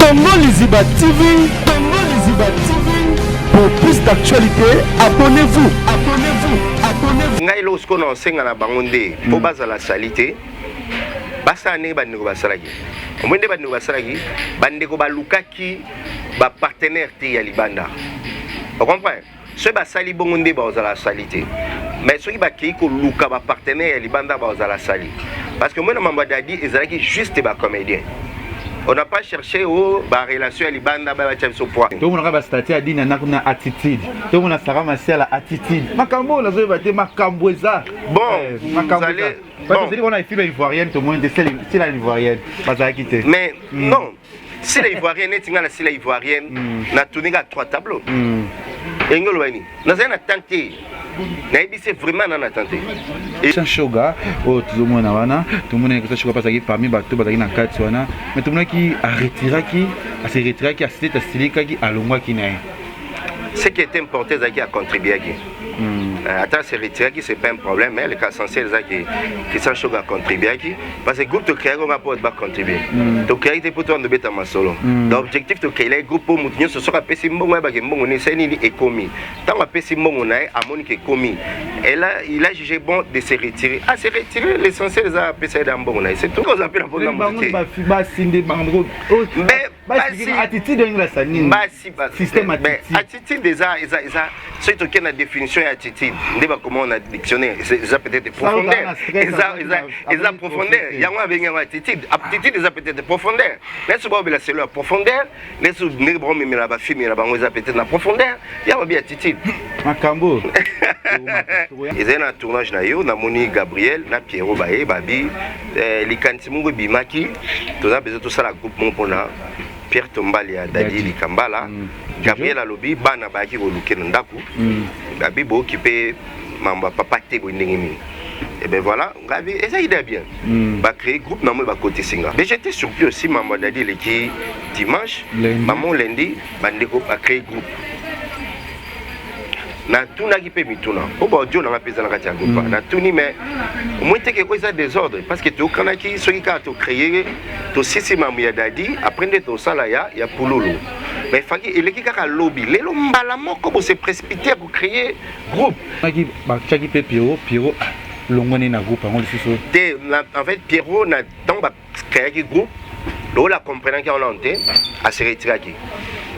Congo Liziba TV, Congo Liziba TV. Pour plus d'actualités, abonnez-vous, abonnez-vous, abonnez-vous. Ngai eloko sikoyo na osenga na bango nde mpo bazala sali te, basala ndenge bandeko basalaki. Omoni nde bandeko basalaki, bandeko balukaki bapartenaire te ya libanda, ocomprendre? Soki basali bongo nde bazala sali te, mais soki bakei koluka bapartenaire ya libanda, bazala sali, parce que mwana mambo ya Dadi ezalaki juste bacomédien. On n'a pas cherché o barelation ya libanda batia biso poids. Tomonaka bastatut ya Dina na attitude, tomona Sara Masiala attitude, makambo oyo nazoyeba te, makambo eza. Bon, makambo eza wana, film ivoirienne tomoni te, sila ivoirienne bazalaki te. Mais non, sila ivoirienne, neti ngai na sila ivoirienne natourné kaka trois tableaux. Elingi oloba nini? Nazali na temps te, nayebi se vraiment na temps te. Christian Shoga oyo tozomona wana, tomonaki Christian Shoga mpe azalaki parmi bato bazalaki na kati wana, mais tomonaki aretiraki, ase retiraki, asiliti, asilikaki, alongwaki na ye. Ce qui était important ezalaki acontribuaki. Ata se retiraki, c'est pas un problème, mais le cas essentiel ezalaki Christian Shoga acontribuaki, parce que groupe tocréaki onga mpo bacontribue. Tocréaki te mpo to wana masolo. Donc objectif, tocréelaki groupe mpo motu nyonso soki apesi mbongo, ayebaki mbongo nini esali nini, ekomi. Ntango apesi mbongo na ye, amoni ke ekomi, il a jugé bon de se retirer, ah, se retirer. L'essentiel eza apesa ye da mbongo na ye, c'est tout. Oza mpe na mpoza motu te. Basinde bango attitude engilasa nini? Basi. Système. Attitude eza soki tokei na définition ya attitude nde bakoma na dictionnaire, eza peut-être profondeur, eza profondeur. Yango abengi yango attitude. Attitude eza peut-être profondeur, neti baobela selo ya profondeur, neti ndenge baomemela bafilme na bango, eza peut-être na profondeur ya babi attitude. Makambo. Ezali na tournage na yo, namoni Gabriel na Pierrot baye babi likanisi moko ebimaki, toza besoin tosala groupe moko mpona Pierre Tombali ya Dadi Likambala. Gabriel alobi bana bayaki koluke na ndako, babi boyoki mpe mambo ya papa te, boye ndenge nini? Et ben voilà, ngabi eza idée bien, bacréer groupe na moi, bakotisi nga. Mais j'étais surpris aussi, mambo ya Dadi eleki dimanche, maman lundi bandeko bacréer groupe. Natunaki mpe mituna mpo baaudio nanga mpe eza na kati ya groupe. Natuni, mais omoi teke oyo eza désordre, parce que toyokanaki soki kaka tocréer, tosisi mambo ya Dadi, après nde tosala ya Pululu. Mais faki eleki kaka lobi, lelo mbala moko bose précipité ya kocréer groupe. Batiaki mpe Pierrot. Pierrot longwani na groupe yango lisusu. Te, en fait Pierrot, na ntango bacréaki groupe, lokola comprenaki yango nano te, ase retiraki,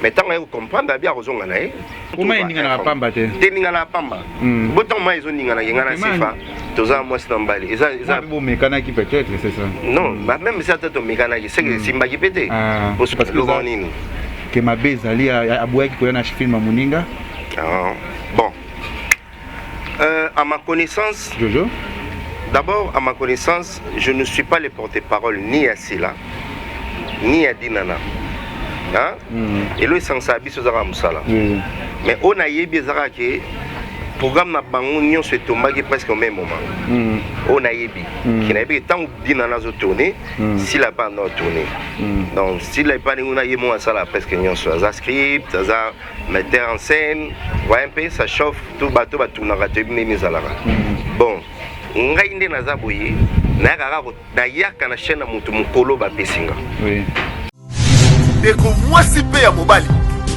mais ntango aye kocomprendre, abi akozonga na ye. Koma eninganaka pamba te. Te, eninganaka pamba bo ntango mai ezoninganaki, ngai na Sifa toza mwasi na mobali, eza Bomekanaki peut-être, c'est ça? Non, même si ata tomekanaki, seke esimbaki mpe te. Loba nini? Ke mabe ezali, aboyaki koya na film ya moninga. Bon, à ma connaissance, Jojo. D'abord, à ma connaissance, je ne suis pas le porte-parole ni à Sila, ni à Dinana. Hein? Elo esangisaka biso ezaka mosala. Mais oyo nayebi ezaka ke programme na bango nyonso etombaki presque au même moment. Oyo nayebi, ke nayebi ke ntango Dinana azotourne, Sila mpe anda otourne. Donc Sila epa ndenge na ye moko asala presque nyonso, aza script, aza metteur en scène, voye mpe ça chauffe tout. Bato batournaka, toyebi ndenge ezalaka. Bon, ngai nde naza boye, nayaka kaka, nayaka na chaîne ya motu mokolo bapesi nga. Ndeko mwasi mpe ya mobali,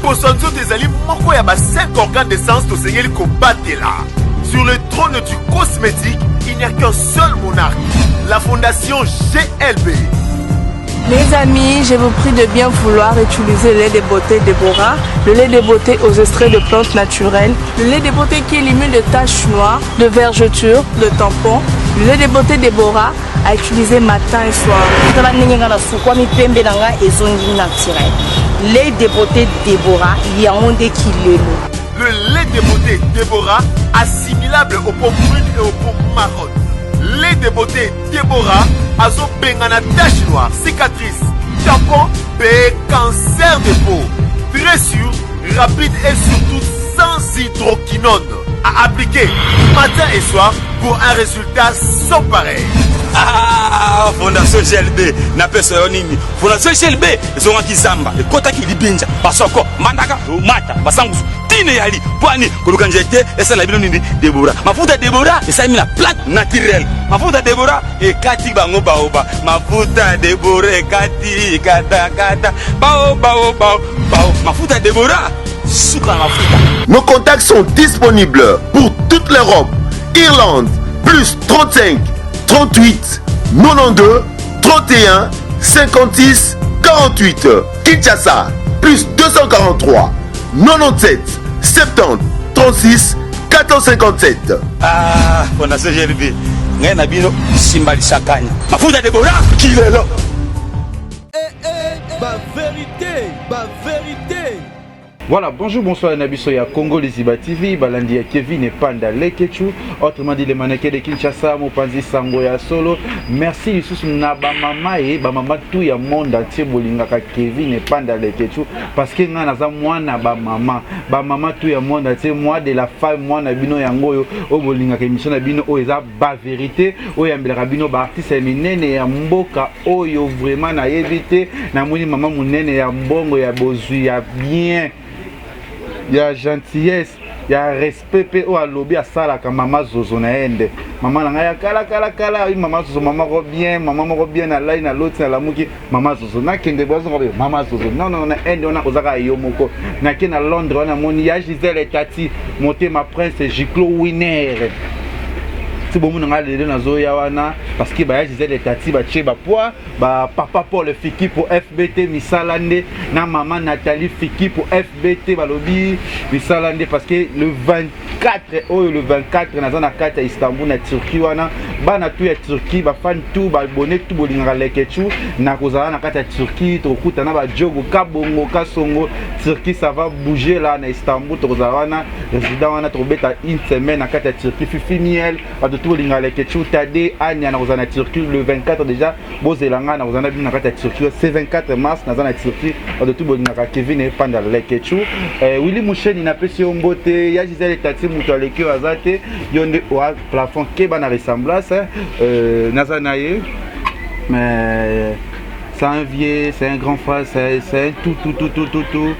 poso ya nzoto ezali moko ya ba 5 organes de sens tosengeli kobatela. Sur le trône du cosmétique, il n'y a qu'un seul monarque, la Fondation GLB. Les amis, je vous prie de bien vouloir utiliser le lait de beauté Déborah, le lait de beauté aux extraits de plantes naturelles, le lait de beauté qui élimine de taches noires, de vergetures, de tampons, le lait de beauté Déborah à utiliser matin et soir. Tala ndenge nga nasukwami, pembe na nga ezongi naturel. Lait de beauté Déborah, yango nde kilelo. Le lait de beauté Déborah, assimilable aux peaux brunes et aux peaux marronnes. Lait de beauté Déborah azobengana tache noire, cicatrice, tampon mpe cancer de peau. Très sûr, rapide et surtout sans hydroquinone. À appliquer matin et soir pour un résultat sans pareil. Ah, Fondation GLB napesa yo nini? Fondation GLB ezongaki zamba, ekotaki libinja, basoko, mbandaka, mata, basangusu. Ntina eyali mpo ani koluka nzete esala bino nini? Debora, mafuta Debora esalemi na plante naturelle. Mafuta Debora ekati bango baoba. Mafuta Debora ekati katakata bao bao bao bao. Mafuta Debora suka na mafuta. Nos contacts sont disponibles pour toute l'Europe, Irlande, plus 35 38 92 31 56 48. Kinshasa, plus 243 97 70 36 457. Ah, Fondation GLB, ngai na bino simba lisakanya. Mafuta Debora kilelo. Eh, eh, ba vérité, ba vérité. Voilà, bonjour, bonsoir, na biso ya Congo Liziba TV, balandi ya Kevin Epanda Lekechu, autrement dit les mannequins de Kinshasa, mopanzi sango ya solo. Merci lisusu na ba mama et ba mama tout ya monde entier bolingaka Kevin Epanda Lekechu parce que nga naza mwana ba mama, ba mama tout ya monde entier, moi de la femme, mwana bino yango oyo oyo bolingaka émission na bino oyo eza ba vérité, oyo yambelaka bino ba artistes ya minene ya mboka oyo vraiment nayebi te. Namoni mama monene ya mbongo, ya bozwi, ya bien, ya gentillesse, ya respect, mpe oyo alobi asalaka. Mama Zozo na ye nde mama na ngai ya kala kala kala. Ayi mama Zozo, mama moko bien, mama moko bien. Nalai, naloti, nalamuki, mama Zozo. Nakende bozonga boye, mama Zozo. Non, non, na Inde wana ozaka yo moko. Nake na Londres wana, namoni ya Gisele Tati Motema, Prince Giclo Winner. Ti bomona ngai lelo nazoya wana parce que baya Gisele Tati batie bapoids, ba papa Paul Fiki po FBT misala nde, na mama Nathalie Fiki po FBT balobi misala nde, parce que le 24 oyo, le 24, naza na kati ya Istanbul na Turquie wana. Bana tu ya Turquie, bafan tu, babone tu bolingaka Lekechu, nakozala na kati ya Turquie. Tokokutana bajogo Kabongo Kasongo. Turquie, ça va bouger là. Na Istanbul tokozala wana, résident wana, tokobeta une semaine na kati ya Turquie. Fifi Miel, bato tu bolingaka Lekechu, Tade Ania, nakozala na Turquie le 24 déjà. Bozela ngai, nakozala na bino na kati ya Turquie. C'est 24 mars, naza na Turquie. Bato tu bolingaka Kevin Epanda Lekechu, Willi Musheni, napesi yo mbote. Ya Gisele Tati, moto aleki oyo aza te, yo nde oa plafond, keba na ressemblance. Naza na ye, mais c'est un vieux, c'est un grand frère, c'est un tout tout tout tout tout tout.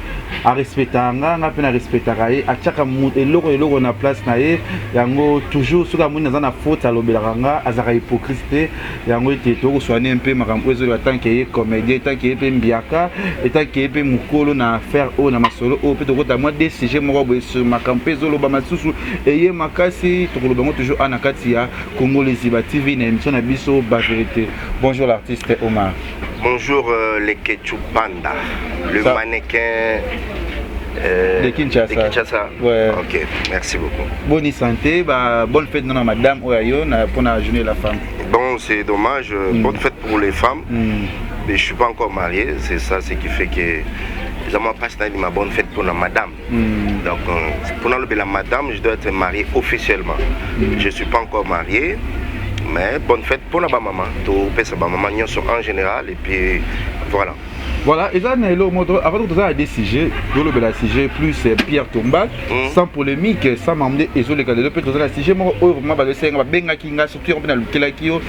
Arespectaka nga, nga mpe na respectaka ye. Atiaka eloko eloko na place na ye. Yango toujours soki amoni naza na faute, alobelaka nga, azalaka hypocrite te. Yango ete tokoswane mpe makambo oyo ezoloba, tant que ye comédien, tant que ye mpe mbiaka, tant que ye mpe mokolo na affaire oyo, na masolo oyo mpe tokota mwa de sujet moko boye sur makambo mpe ezoloba masusu eye makasi. Tokoloba yango toujours a na kati ya Congo Liziba TV na émission na biso Ba Vérité. Bonjour l'artiste Omar. Bonjour Lekechu Panda, le mannequin de Kinshasa. De Kinshasa. Ouais. Ok, merci beaucoup. Bonne santé, bah, bonne fête non, madame Oyayo pour la journée de la femme. Bon, c'est dommage. Bonne fête pour les femmes. Mais je suis pas encore marié. C'est ça ce qui fait que j'aimerais pas ma bonne fête pour la madame. Donc, pour la madame, je dois être marié officiellement. Je suis pas encore marié. Mais bonne fête pour la maman. Tout ça, maman en général. Et puis, voilà. Voilà, eza na eloko moko avant toza na des sujets, tolobela sujet plus Pierre Tombak, sans polémique, sans mamde ezoleka lelo. Mpe toza na sujet moko oyo vraiment bazosenga, babengaki nga surtout yango mpe nalukelaki yo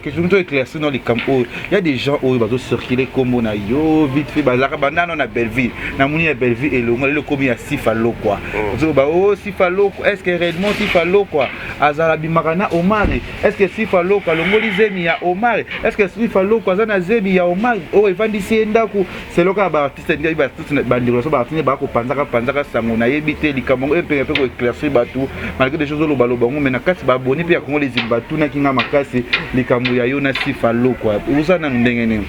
question to éclaircir no likambo oyo. Ya des gens oyo bazocircule kombo na yo vite fait, bazalaka bandano na Belleville. Namoni ya Belleville elongo lelo komi ya Sifa Lokwa. Ozoloba o Sifa Lokwa, est ce que réellement Sifa Lokwa azala bimaka na Omar? Est ce que Sifa Lokwa alongoli zemi ya Omar? Est ce que Sifa Lokwa aza na zemi ya Omar oyo evandisi ye ndako? Selo kaka baartiste nde baartiste, bandeko so baartiste bakopanzaka panzaka sango. Nayebi te likambo yango epenge mpe koéclaircir bato malgré des choses olobaloba yango. Mais na kati baboni mpe ya Kongo Lezili batunaki nga makasi likambo ya yo na Sifa Lokwa. Oza nanu ndenge nini?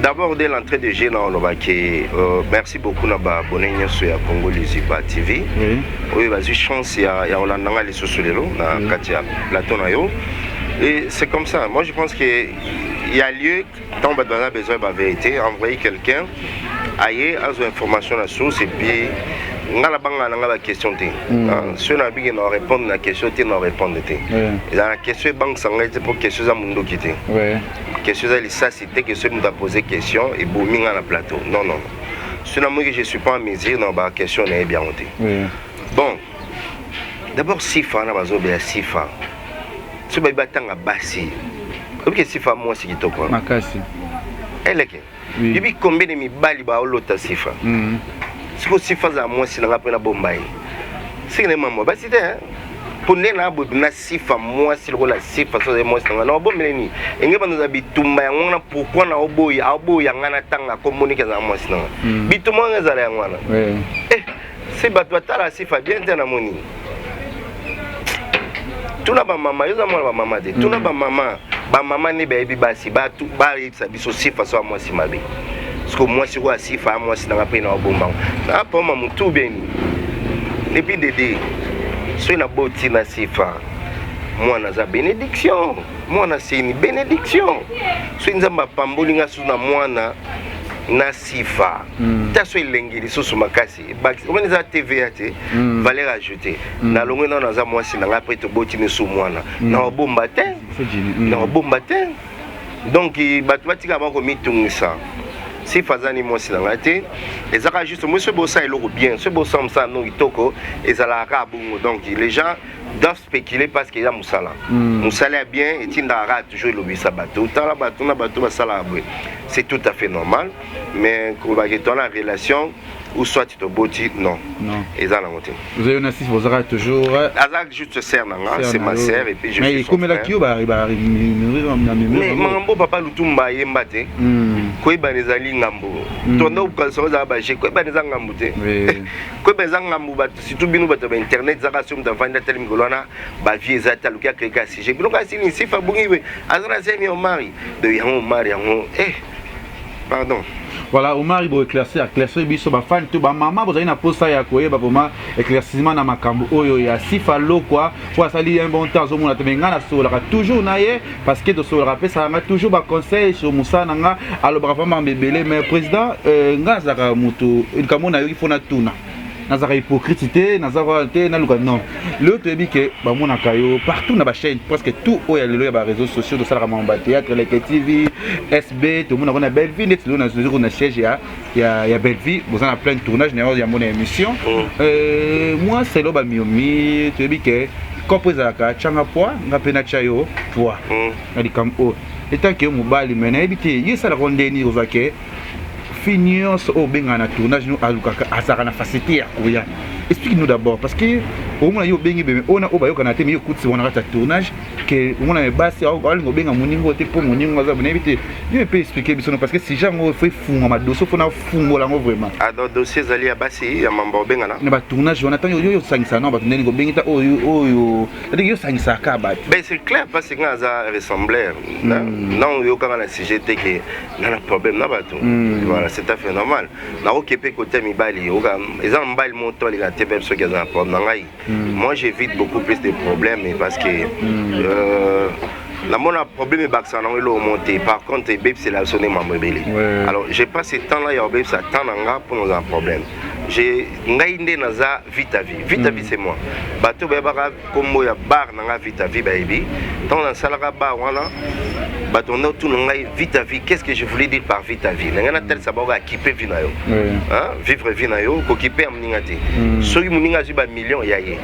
D'abord, dès l'entrée de jeu, olobaki merci beaucoup na baabonné nyonso ya Congo Liziba TV oyo bazwi chance ya kolanda nga lisusu lelo na kati ya plateau na yo. Et c'est comme ça, moi je pense que il y a lieu, tant bato baza besoin ya bavérité, envoyer quelqu'un aye azwa information na source. Et puis nga na bangaka na nga baquestion te. Soki na biki na répondre na question te, na répondre te. Eza na question ebangisa ngai te, mpo question eza mondoki te, question eza lisasi te ke soki moto apose question ebomi nga na plateau. Non, non, soki namoki je suis pas en mesure na baquestion, nayebi yango te. Bon, d'abord Sifa wana bazobela Sifa, soki bayebi batanga basi, oyebi ke Sifa mwasi kitoko makasi. Eleke, yebi combien de mibali baolota Sifa? Sikoyo Sifa azala mwasi na nga mpe nabomba ye, siki na ye mambo basi te, mpo nde na boye na Sifa, mwasi lokola Sifa, so azali mwasi na nga, na obombele nini? Enge bando za bitumba yango wana. Pourquoi na oboya, aoboya nga na tanga komoniki azala mwasi na nga? Bitumba wana ezala yango wana. Eh, si bato batala Sifa bien te, namoni tuna bamama, yo oza mwana bamama te, tuna bamama, bamama nde bayebi basi, bato bayebisa biso Sifa so ya mwasi mabe. Siko mwasi oyo asifa ya mwasi nanga mpe na obombango na poma motu beni. Et puis dede, soki naboti na Sifa mwana, aza bénédiction. Mwana, c'est une bénédiction. Soki Nzambe apamboli nga susu na mwana na Sifa, ta so elengi lisusu makasi, omoni eza TVA te, valeur ajoutée. Nalongwe nano, aza mwasi na ngai, mpe toboti misu mwana, na obomba te, na obomba te. Donc bato batika bango komitungisa. Sifa aza ni mwasi na ngai te, ezaka juste moi. Soki bosala eloko bien, soki bosala mosala no kitoko, ezalaka kaka bongo. Donc les gens doivent spéculer parce que eza mosala. Mosala ya bien etindaka kaka toujours elobisa bato, tala bato na bato basalaka boye, c'est tout à fait normal. Mais kolobaki to na relation ou soit toboti, non. Non. Eza nango te. Vous avez na Sifa, bozalaka toujours? Aza juste sœur na nga, c'est ma sœur et puis je Mais suis son frère. ekomelaki yo Mais makambo papa Lutumba ayemba te, koyebana ezali ngambo. Tonda okanisa ezala baje, koyebana eza ngambo te, koyeba eza ngambo. Bato, surtout bino bato ya bainternet, ezaka soki moto avandi atali mikolo wana, bavie eza te, aluki akreka sujet. Bino kaka sini Sifa bongi we aza na zemi Omari. Donc yango Omari yango, eh pardon. Voilà, Omari, bo éclaircir, éclaircir biso bafani to bamama bozali na posa ya koyeba vraiment éclaircissement na makambo oyo ya Sifa Lokwa, po asali un bon temps azomona te. Me ngai nasololaka toujours na ye parce que tosololaka, apesaka nga toujours baconseil sur mosala na nga, alobaka vraiment makambo ebele. Mais président, ngai nazalaka moto, likambo nayoki fo natuna, nazalaka hypocrite te, nazalaka te naluka non. Lelo toyebi ke bamonaka yo partout na bachaîne presque tout oyo ya lelo ya baréseaux sociaux, tosalaka makambo ya théâtre, Leke TV, SB, tomonaka na Bellevue. Neti lelo nazoko na siège ya Bellevue, boza na plein tournage na yango na émission. Moi selo bamiomi, toyebi ke kopo ezalaka tianga poids, nga mpe natya yo poids na likambo oyo etanke yo mobali. Me nayebi te ye esalaka ndeni kozwa ke fille nyonso oyo obengaka na tournage no alukaka, azalaka na facilité ya koya. Explique nous d'abord, parce que omona yo obengi beme oyo na oyo bayokana te, me yo okutisi wana kati ya tournage ke omona me basi alinga obenga moningo te mpo moningo aza, nayebi te. Yo mpe explique biso no, parce que sujet yango fo efungwama, dossier fo nafungola yango vraiment. Ah, donc dossier ezali ya basi ya mambo obengana? Na batournage wana, ntango yo osangisaka na bato, ndeni kobengi ta oyo oyo, c'est-à-dire yo osangisaka bato. Ben, c'est clair, parce que nga aza rassembleur na oyokanga na sujet te ke nga na problème na bato. Voilà, c'est tout à fait normal. Nakoki mpe kote mibali, eza na mobali moto alingaka te mpe soki aza na problème na ngai. Moi, j'évite beaucoup plus de problèmes parce que namona problème ebakisaka nango eloko mo te. Par contre, ebebisela biso nde mambo ebele. Alors j'ai pas ce temps là ya kobebisa temps na nga mpo naza na problème. Ngai nde naza vite à vie, vite à vie, c'est moi. Bato bayebaka nkombo ya bar na nga vite à vie, bayebi ntango nasalaka bar wana, bato banda otuna ngai vite à vie, qu'est ce que je voulais dire par vite à vie. Na ngai natalisa bango akipe vie na yo, vivre vie na yo, kokipe ya moninga te. Soki moninga azwi bamillion ya ye,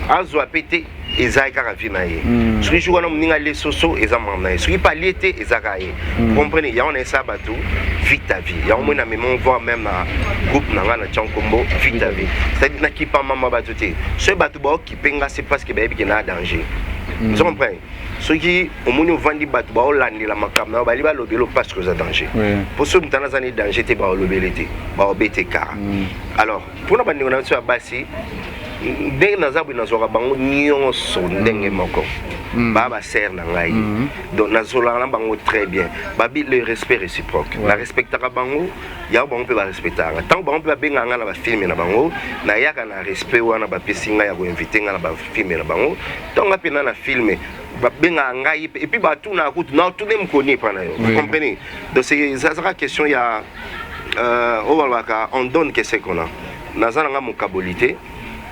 azwa pe te, eza kaka vie na ye. Soki jour wana moninga alie soso, eza makambo na ye. Soki mpe alie te, eza kaka ye. Comprenez? Yango na esala bato vite à vie. Yango moi na mema voir même na groupe na ngai na tia nkombo vite à vie, c'est-à-dire nakipa mama bato te. Soki bato baokipe nga, c'est parce que bayebi ke na danger. Ozo comprendre? Soki omoni ovandi, bato baolandela makambo na yo, bali balobela parce que oza danger. Po soki moto wana aza ni danger te, baolobele te, baobete kara. Alors mpona bandeko na biso ya basi, ndenge naza boye, nazwaka bango nyonso ndenge moko, baa basere na ngai. Donc nazolaka na bango très bien, babi le respect réciproque. Narespectaka bango, yango bango mpe barespectaka nga. Ntango bango mpe babengaka ngai na bafilme na bango, nayaka na respect wana bapesi ngai ya koinvite ngai na bafilme na bango. Ntango nga mpe na filme, babengaka ngai et puis batunaka kutu na otune mokoni epa na yo. Vous comprenez? Donc c'est ezalaka question ya oyo balobaka: on donne que ce qu'on a. Naza na nga mokaboli te.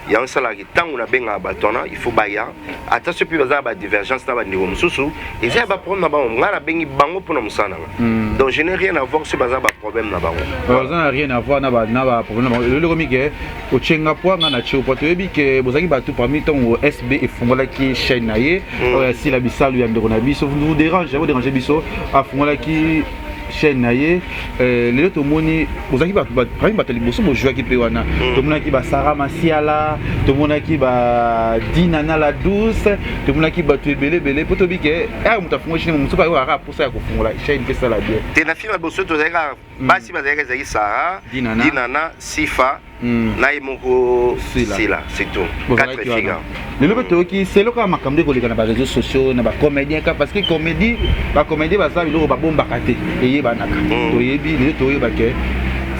Yango esalaka ntango nabengaka bato wana, il faut baya, ata soki mpe baza na badivergence na bandeko mosusu, eza ya baproblème na bango. Ngai nabengi bango mpona mosala na nga, donc je n'ai rien à voir soki baza na baproblème na bango. Oza na rien à voir na baproblème na bango. Eloko ekomi ke otienga poa, nga na tie poa. Toyebi ke bozalaki bato parmi ntango SB efungolaki chaîne na ye, oyo asila bisalu ya ndeko na biso, vous dérange, vous dérange biso, afungolaki. Chaîne na ye lelo tomoni bozalaki bato parmi bato ya liboso bojouaki mpe wana. Tomonaki ba Sara Masiala, tomonaki ba Dinana la douce, tomonaki bato ebele ebele mpo toyebi ke ere moto afungoli chaîne, mosusu ayokaka mposa ya kofungola chaîne mpe esala bien. Te, na film ya liboso tozalaki kaka basi, bazalaki, ezalaki Sara, Dinana. Dinana, Sifa na ye moko. Sila. Sila, c'est tout, quatre Bozalaki filles. wana. Lelo mpe toyoki selo kaka makambo ekoleka na baréseaux sociaux na bacomédien ka, parce que comédie, bacomédien baza biloko babombaka te, eyebanaka. Toyebi lelo, toyeba ke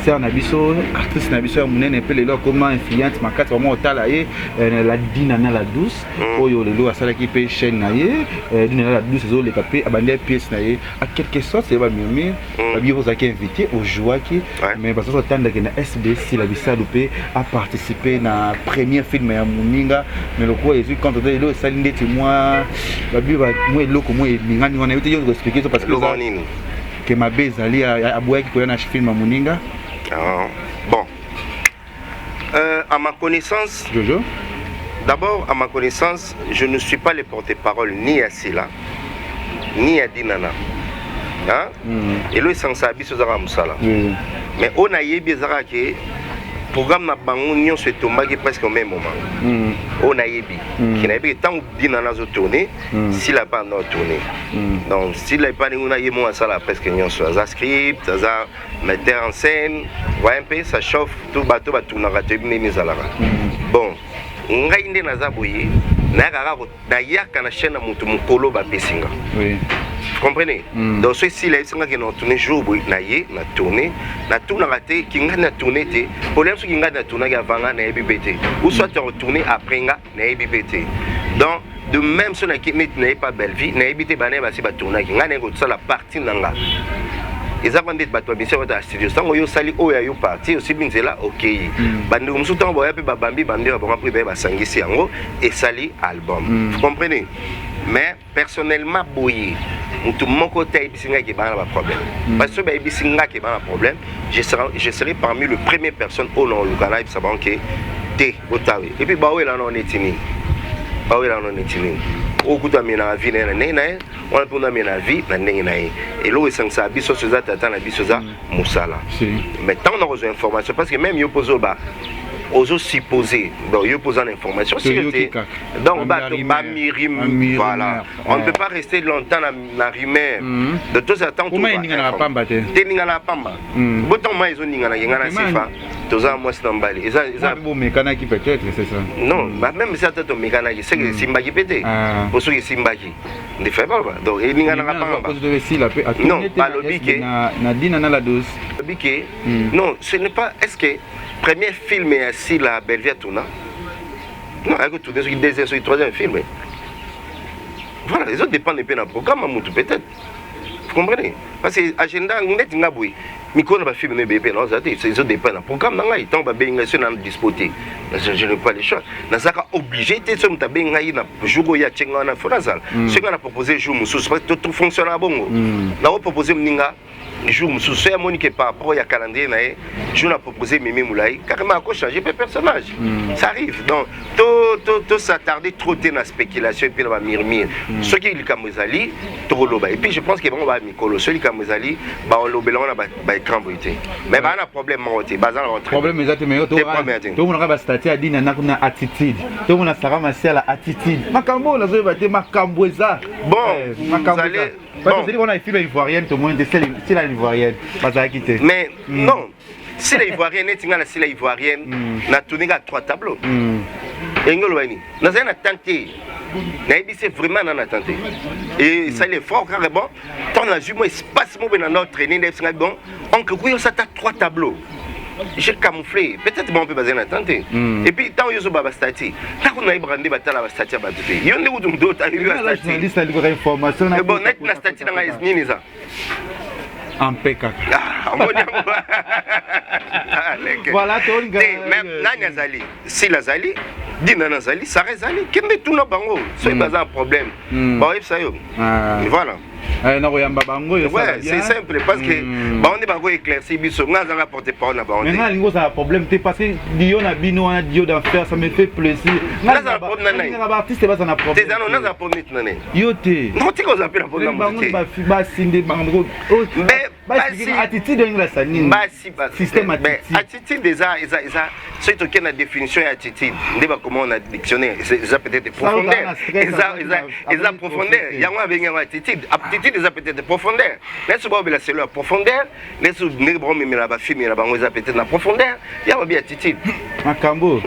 sœur na biso, actrice na biso ya monene mpe lelo akoma influente makasi, bama otala ye, la Dinana la douce, oyo lelo asalaki mpe chaîne na ye, Dinana la douce, ezoleka mpe abandi ya pièce na ye. A quelque sorte ye bamurmure babi ozalaki invité, ojouaki, mais bazozo otandaki na SB. Sila Bisalu mpe aparticipe na premier film ya moninga, mais lokola ezwi contre te, lelo esali ndeti mwa babi mwa eloko mwa eningani wana. Yebi te, yo koexpliquer so, parce que Eloko nini? Ke mabe ezali, aboyaki koya na film ya moninga. Ah, bon, à ma connaissance, Jojo. D'abord, à ma connaissance, je ne suis pas le porte-parole ni à Sila ni à Dinana, hein? Elo esangisaka biso ezaka mosala, mais oyo nayebi ezaka ke programme na bango nyonso etombaki presque au même moment. Oyo nayebi, ke nayebi ke ntango Dinana azotourne, Sila mpe anda otourne. Donc Sila epa ndenge na ye moko asala presque nyonso, aza script, aza metteur en scène, voye mpe ça chauffe tout. Bato batournaka, toyebi ndenge ezalaka. Bon, ngai nde naza boye, nayaka kaka, nayaka na chaîne ya motu mokolo bapesi nga. Vous comprenez? Donc soki Sila ayebisangaki na tourne jour boye, na ye na tourne, natournaka te ki ngai na tourne te. Problème, soki ngai na tournaki avant nga, nayebi mpe te, ou soit retourne après nga, nayebi mpe te. Donc de même, so naki neti naye pa Bellevie, nayebi te banaye basi batournaki, ngai naye kosala partie na nga. Eza kwa ndeti bato babimisi bata ya studio, ntango yo osali oyo ya yo partie, osibi nzela, okei. Bandeko mosusu ntango boya mpe babambi bambi ya bango, mpe baye basangisi yango, esali album. Vous comprenez? Mais personnellement boye, motu moko te ayebisi ngai ke bana na baproblème, parce que soki bayebisi ngai ke bana na problème, je serai parmi le premier personne oyo na oluka nayebisa bango ke te, botawe. Et puis bawela na neti nini, bawela na neti nini, oyo kutu amenaka vie na ye na ndenge na ye wana, mpe amena vie na ndenge na ye. Eloko esangisaka biso nyonso eza tata na biso, eza mosala. Mais ntango na kozwa information, parce que même yo mpo ozoba, ozosuppose, donc yo mpo oza na information sûr te. Donc bato bamurmure, voilà, on ne peut pas rester longtemps na rumeur de tozala ntango pamba te. Te, ningana pamba botango mai ezoninganaki, ngai na Sifa toza mwasi na mobali, eza Bomekanaki peut-être, c'est ça? Non, même si ata tomekanaki, seke esimbaki mpe te, po soki esimbaki nde fai baloba. Donc eninganaka pamba. Non, balobi ke Na Dina na la dose. Balobi ke non, ce n'est pas, est ce que premier film ya Sila, Bellevie atourna? Non, ayaki tourne soki deuxième, soki troisième film. Voilà, ezodépendre mpe na programme ya motu peut-être, vous comprenez? Parce que agenda neti nga boye, mikolo na bafilm no ebeye mpe naozala te, ezodépendre na programme na ngai. Ntango babengi ngai, soki na dispo te, je n'ai pas le choix, nazalaka obligé te. Soki moto abengi ngai na jour oyo atie ngai wana, fo nazala. Soki ngai na propose jour mosusu, parce que tofonctionnaka bongo, nakopropose moninga jour mosusu, soki amoni ke par rapport ya calendrier na ye, jour na proposé mimi molai, carrément akochange mpe personnage. Ça arrive. Donc to s'attarder trop te na spéculation et puis na bamurmure. Soki likambo ezali, tokoloba. Et puis je pense que bango baya mikolo, soki likambo ezali, balobela ngo na baécran boye te. Mais baa na problème moko te, baza na Problème eza te, mais tomonaka bastatut ya Dina na attitude, tomona Sara Masiala attitude, makambo oyo nazoyeba te, makambo eza. Bon, makambo eza wana, film ivoirienne tomoni te, Sila ivoirienne bazalaki te. Mais non, Sila ivoirienne, neti ngai na Sila ivoirienne, natourne kaka trois tableaux. Elingi oloba nini? Nazali na temps te, nayebi se vraiment na temps te, esali effort kaka. Bon, ntango nazwi mwa espace mo boye na nord traîner, ndayebisi ngai: bon oncle, kuyi osata trois tableaux, j'ai camouflé. Peut-être bango mpe bazali na temps te. Et puis ntango yo ozoba bastatut, ntango nayebaka nde batala bastatut ya bato te, yo nde kutu moto otayebi bastatut. Bon, neti na statut na ngai nini eza? Ampe kaka. Omoni yango. Voilà. Nani azali? Sila azali, Dina nazali, Sara ezali, kende tuna bango soki baza na problème, baoyebisa yo. Voilà. Na koyamba bango. Ouais, c'est simple, parce que bango nde bako éclaircir biso. Nga azanga porte parole na bango. Te, nga alingi ozala problème te, parce que dio na bino wana, dio d'enfer, ça me fait plaisir. Nazala problème na nani? Baartiste baza na problème. Te, nazala problème neti na nani? Yo te. Notika ozala mpe na problème na moto te. Basinde bango. Mais Basi attitude ndenge la nini? Basi système attitude. Attitude eza eza eza soki tokei na définition ya attitude nde bakoma na dictionnaire, eza peut-être profondeur, eza profondeur. Yango abengi yango attitude. Attitude eza peut-être profondeur. Neti baobela selo ya profondeur, neti ndenge baomemela bafilme na bango, eza peut-être na profondeur ya babi attitude. Makambo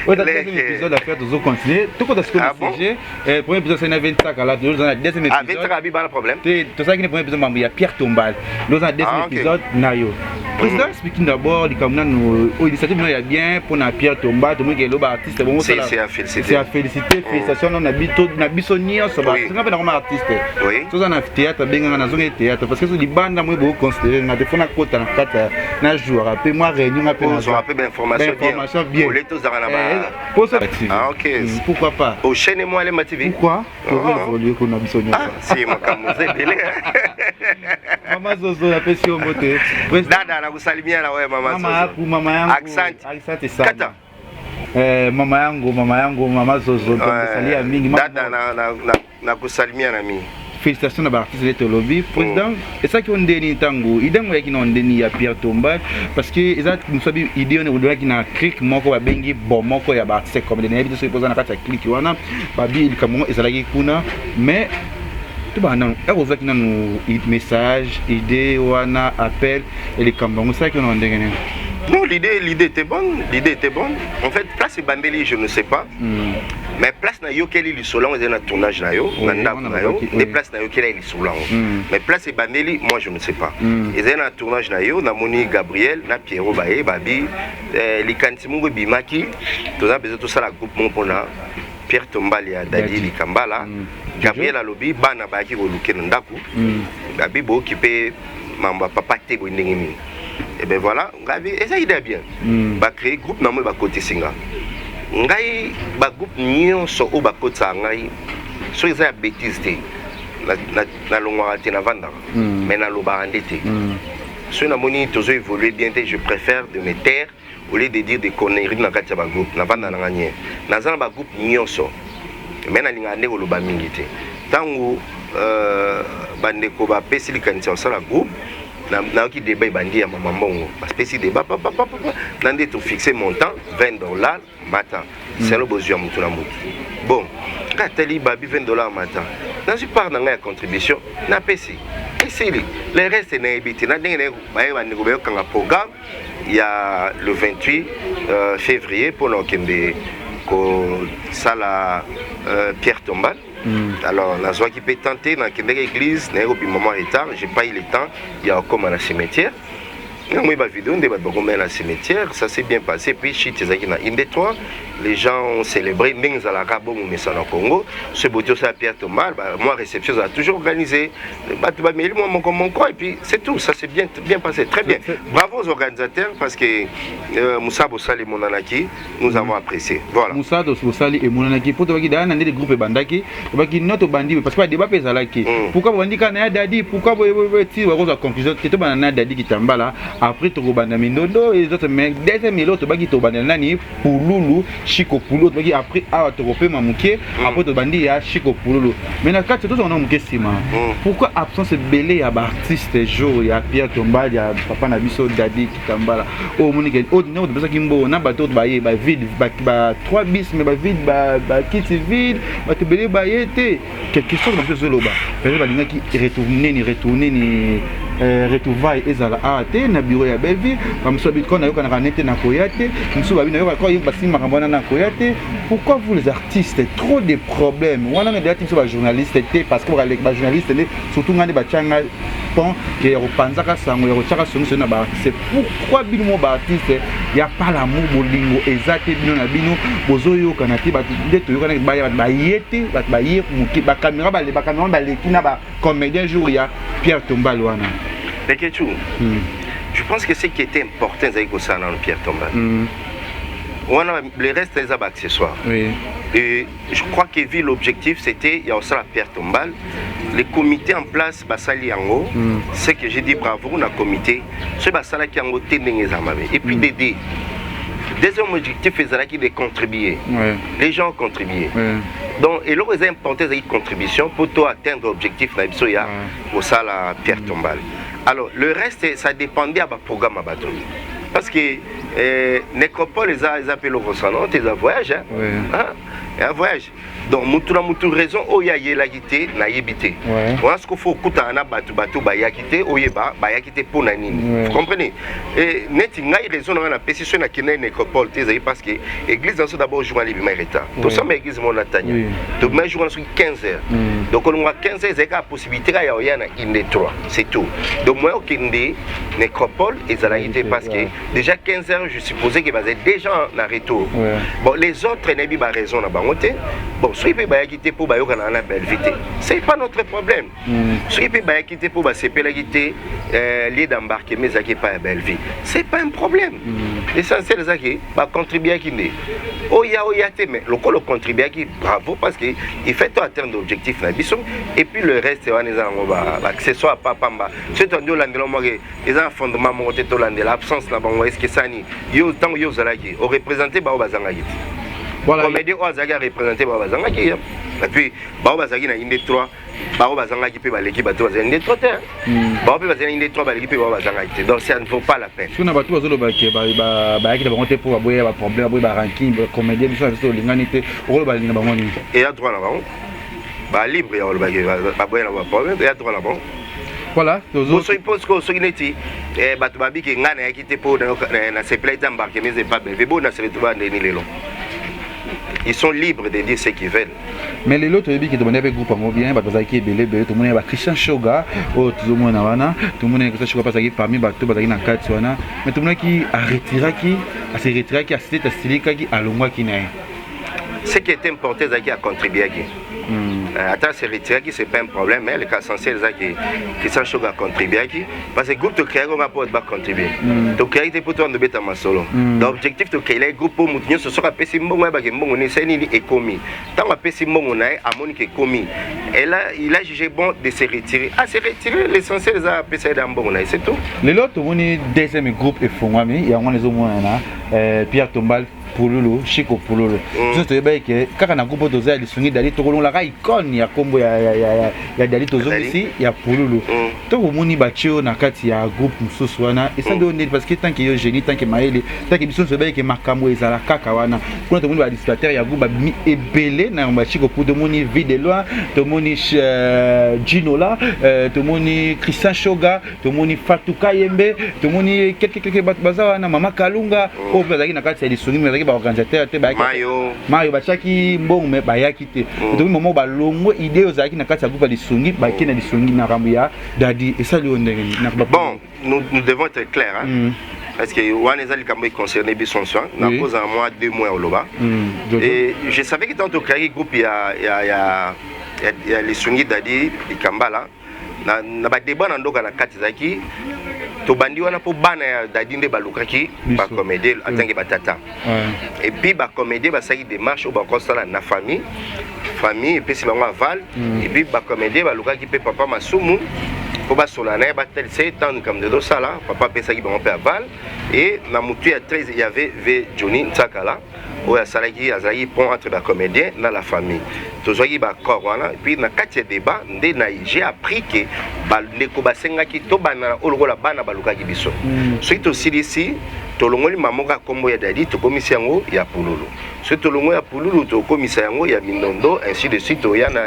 oyo deuxième épisode affaire, tozocontinue, tokota sikoyo na sujet. Premier épisode asali na 25 ala, toza na deuxième épisode. 25 abi bana problème. Te, tosalaki na premier épisode mambo ya Pierre Tombal, toza na deuxième épisode na yo. Président, speaking d'abord, likambo nanu oyo, initiative nano ya bien mpona Pierre Tombal, tomoki elo baartiste bongo. C'est à féliciter. C'est à féliciter, félicitation nano na biso nyonso. Nga mpe nakoma artiste, toza na théâtre, abenganga, nazongi théâtre parce que so libanda moi boconsidere nga te, fo nakota na kati na jouera mpe mwa réunion nga mpe. Information bien. Ah, ok. Pourquoi pas? Au chaîne moi Alema TV. Pourquoi? Tozo kuna biso nyonso. Ah, si makambo ebele. Mama Zozo, napesi yo mbote. Dada, nakusalimia na wewe mama. Mama aku, mama yangu. Accent. Asante sana. Kata. Mama yangu, mama yangu, mama Zozo, donc mingi. Dada, na nakusalimia na mingi. Félicitation na baartiste nde tolobi. Président, esalaki yo ndeni ntango idée yango eyaki na ndeni ya Pierre Tombal? Parce que eza mosu abi idée wana odolaki na clique moko babengi bon moko ya baartiste comédien, nayebi te soki mpoza na kati ya clique wana babi likambo yango ezalaki kuna. Mais tobaka nanu ere ozwaki nanu message, idée wana, appel ya likambo yango, esalaki wana ndenge nini? Non, l'idée était bonne. L'idée était bonne. En fait, place ebandeli, je ne sais pas. Mais place na yokeli lisolo yango eza na tournage na yo, na ndako na yo. Nde place na yokeli lisolo yango. Mais place ebandeli, moi je ne sais pas. Ezali na tournage na yo, namoni Gabriel na Pierrot baye babi likanisi moko ebimaki, toza besoin tosala groupe moko mpona Pierre Tombal ya Dadi Likambala. Gabriel alobi bana bayaki koluke na ndako. Babi boyoki mpe mambo ya papa te boye ndenge nini? Et ben voilà, ngai eza idée ya bien. Bacréer groupe na moi, bakotisi nga. Ngai bagroupe nyonso oyo bakotisaka ngai, soki eza ya bétise te, nalongwaka te, navandaka, mais nalobaka nde te. Soki namoni tozo évoluer bien te, je préfère de me taire au lieu de dire des conneries na kati ya bagroupe. Navanda nanga nye, naza na bagroupe nyonso, mais nalingaka nde koloba mingi te. Ntango bandeko bapesi likanisi ya kosala groupe, nayoki débat ebandi ya mama mbongo, bapesi débat papapapa na nde tofixe montant 20 $ matin, selo bozwi ya motu na motu. Bon, ngai atali babi 20 $ matin, nazwi part na ngai ya contribution, napesi, esili. Le reste nayebi te na ndenge baye bandeko bayokanga programme ya le 28 février mpona kokende kosala Pierre Tombal. Alors nazwaki mpe temps te, nakendaki église, naye kobima mwa retard, j'ai pas eu le temps ya kokóma na cimetière. Namoni bavideo nde bato bakomela na cimetière, ça s'est bien passé. Puis shit ezalaki na inde 3, les gens ont célébré ndenge ezalaka bomomesa na Congo. So eboti osala Pierre Tombal, mwa réception ezala toujours organisé, bato bameli mwa moko moko et puis c'est tout. Ça s'est bien bien passé, très bien. Bravo aux organisateurs parce que mosala bosali emonanaki, nous avons apprécié, voilà. Mosala bosali emonanaki mpo tobaki daa na ndenge groupe ebandaki, tobaki no tobandi parce que badébat mpe ezalaki: pourquoi bobandi kaka na ya Dadi? Pourquoi ti bakozwa conclusion te? Tobanda na Dadi Kitambala, après tokobanda Mindondo et les autres. Mais deuxième elo tobaki tobanda nani? Pululu, Chiko Pululu. Tobaki après awa tokopema moke, après tobandi ya Chiko Pululu. Mais na kati tozonga na moke nsima, pourquoi absence ebele ya baartiste jour ya Pierre Tombal ya papa na biso Dadi Kitambala? Oyo omonike oyo ndenge topesaki mbongo na bato oyo baye bavide ba 3 bis, mais bavide, bakiti vide, bato ebele baye te. Quelque chose bato ezoloba peut-être balingaki retourne retourne ni retrouvaille ezala awa te na bureau ya Belleville. Bamosusu babi ko nayokanaka nete na koya te, mosusu babi nayoka ko basimi makambo wana na koya te. Pourquoi vous les artistes, trop de problèmes wana? Na deya ti biso bajournaliste te, parce que bajournaliste nde surtout ngai nde batianga pont ke ya kopanzaka sango ya kotiaka songisoni na baartiste. Pourquoi bino mo baartiste ya pas l'amour, bolingo eza te, bino na bino bozoyokana te? Bato nde toyokanaki baya, bato baye te, bato baye moke, bacaméra bacaméra baleki na bacomédien jour ya Pierre Tombal wana. Leketchou, je pense que ce qui était important ezalaki kosala nano Pierre Tombal wana, le reste eza baaccessoire. Et je crois que vu l'objectif, c'était ya kosala Pierre Tombal, le comité en place basali yango. C'est que j'ai dit bravo na comité. Soki basalaki yango te, ndenge eza mabe. Et puis d'aider, deuxième objectif ezalaki de contribuer. Les gens ont contribué. Donc eloko eza important ezalaki contribution mpo to atteindre objectif na biso ya kosala pierre tombale. Alors le reste, ça dépendait ya baprogramme ya bato, parce que nécropole eza mpe eloko sano te, eza voyage, hein? Hein? Eza voyage. Donc mutu na mutu, raison oyo ayelaki te, nayebi te. Wana siko fo okutana na bato bayaki te, oyeba bayaki te mpo na nini. Vous comprenez? Et neti ngai, raison na ngai napesi soki nakendaki nécropole te, ezali parce que église na biso d'abord jour wana ebima retard. Tosamba église moko na Tania, tobima jour wana soki 15 heures. Donc olongwa 15 heures, ezali kaka possibilité kaka ya oya na inde 3, c'est tout. Donc moyen okende nécropole ezalaki te, parce que déjà 15 heures, je supposais que bazali déjà na retour. Bon, les autres, nayebi baraison na bango te. Bon, soki mpe bayaki te mpo bayokana na Bellevue te, c'est pas notre problème. Soki mpe bayaki te mpo basepelaki te, lieu d'embarquement ezalaki epai ya Bellevue, c'est pas un problème. L'essentiel ezalaki bacontribuaki nde oya oya te, mais lokola ocontribuaki, bravo, parce que il fait to atteindre objectif na biso. Et puis le reste wana eza yango baaccessoire pa pamba. Soki toandi olandela moke, eza na fondement moko te. Tolandela absence na bango, est-ce esani yo ntango yo ozalaki oreprésente bao bazangaki te? Comédien oyo azalaki areprésente bao bazangaki, et puis bao bazalaki na inde 3, bao bazangaki mpe baleki bato bazali inde 3 te. Bao mpe bazali na inde 3, baleki mpe bao bazangaki te. Donc ça ne vaut pas la peine. Soki na bato bazoloba ke bayaki na bango te mpo baboya baproblème, baboya baranking, comédien biso na biso tolingani te, okoloba balinga bango nini? Eya droit na bango, balibre ya kolobaki baboya na baproblème, eya droit na bango. Soki mpo sikoyo, soki neti bato babiki ngai nayaki te mpo nasepelaki te embarquement eza epa Bellevue, bo nasele to bandeni lelo, ils sont libres de dire ce qu'ils veulent. Mais lelo toyebi ke tobandi mpe groupe yango bien, bato bazalaki ebele ebele. Tomoni ya baChristian Shoga oyo tozomona wana, tomoni Christian Shoga mpe azalaki parmi bato bazalaki na kati wana, mais tomonaki aretiraki, ase retiraki, asitete, asilikaki, alongwaki na ye. Ce qui était important ezalaki acontribuaki. Ata se retiraki, c'est pas un problème, mais le cas essentiel ezalaki Christian Shoga acontribuaki, parce que groupe tocréaki onga mpo bato bacontribue. Tocréaki te mpo towanda obeta masolo. Donc objectif, tocréelaki groupe mpo motu nyonso soki apesi mbongo, ayebaki mbongo nini esali nini, ekomi. Ntango apesi mbongo na ye, amoni ke ekomi, il a jugé bon de se retirer, ah, se retirer. L'essentiel eza apesa ye da mbongo na ye, c'est tout. Lelo tomoni deuxième groupe efongwami, yango wana ezomonana Pierre Tombal, Pululu, Chiko Pululu. Biso toyebaki ke kaka na groupe oyo toza ya Lisungi Dali, tokolongolaka icone ya nkombo ya Dali, tozongisi ya Pululu. Tokomoni batie oyo na kati ya groupe mosusu wana, esali oyo ndeni? Parce que tant que yo génie, tant que mayele, tant que biso nyonso toyebaki ke makambo ezala kaka wana kuna. Tomoni baadministrateur ya groupe babimi ebele na bachiko pu, tomoni Vie de Loin, tomoni Ginola, tomoni Christian Shoga, tomoni Fatuka Yembe, tomoni quelque bato baza wana, Mama Kalunga oyo mpe bazalaki na kati ya Lisungi, me bazalaki baorganisateur te, bayaki. Mayo. Mayo batiaki mbongo, me bayaki te. Tomoni mama balongwe, idée oyo ozalaki na kati ya groupe ya Lisungi, bake na Lisungi na makambo ya Dadi, esali oyo ndenge nini? Bon, nous devons être clairs, hein? Parce que wana eza likambo econcerne biso nyonso. Nakozala mwa 2 mois ya oloba. Et je savais que tant tocréaki groupe ya Lisungi Dadi Likambala, na badébat na ndoka na kati ezalaki tobandi wana mpo bana ya Dadi nde balukaki bacomédien atangi batata. Et puis bacomédien basalaki démarche oyo bakosala na famille, famille epesi bango aval. Et puis bacomédien balukaki mpe papa Masumu mpo basola na ye, batalisa ye ntango likambo ezosala. Papa apesaki bango mpe aval. Et na motu ya 13, il y avait v Johnny Ntsakala oyo asalaki, azalaki pont entre bacomédien na la famille. Tozwaki baaccord wana. Et puis na kati ya débat nde na j'ai appris ke bandeko basengaki tobanda na oyo lokola bana balukaki biso. Soki tosilisi, tolongoli mama moko ya nkombo ya Dadi, tokomisi yango ya Pululu. Soki tolongoli ya Pululu, tokomisa yango ya Mindondo, ainsi de suite, toya na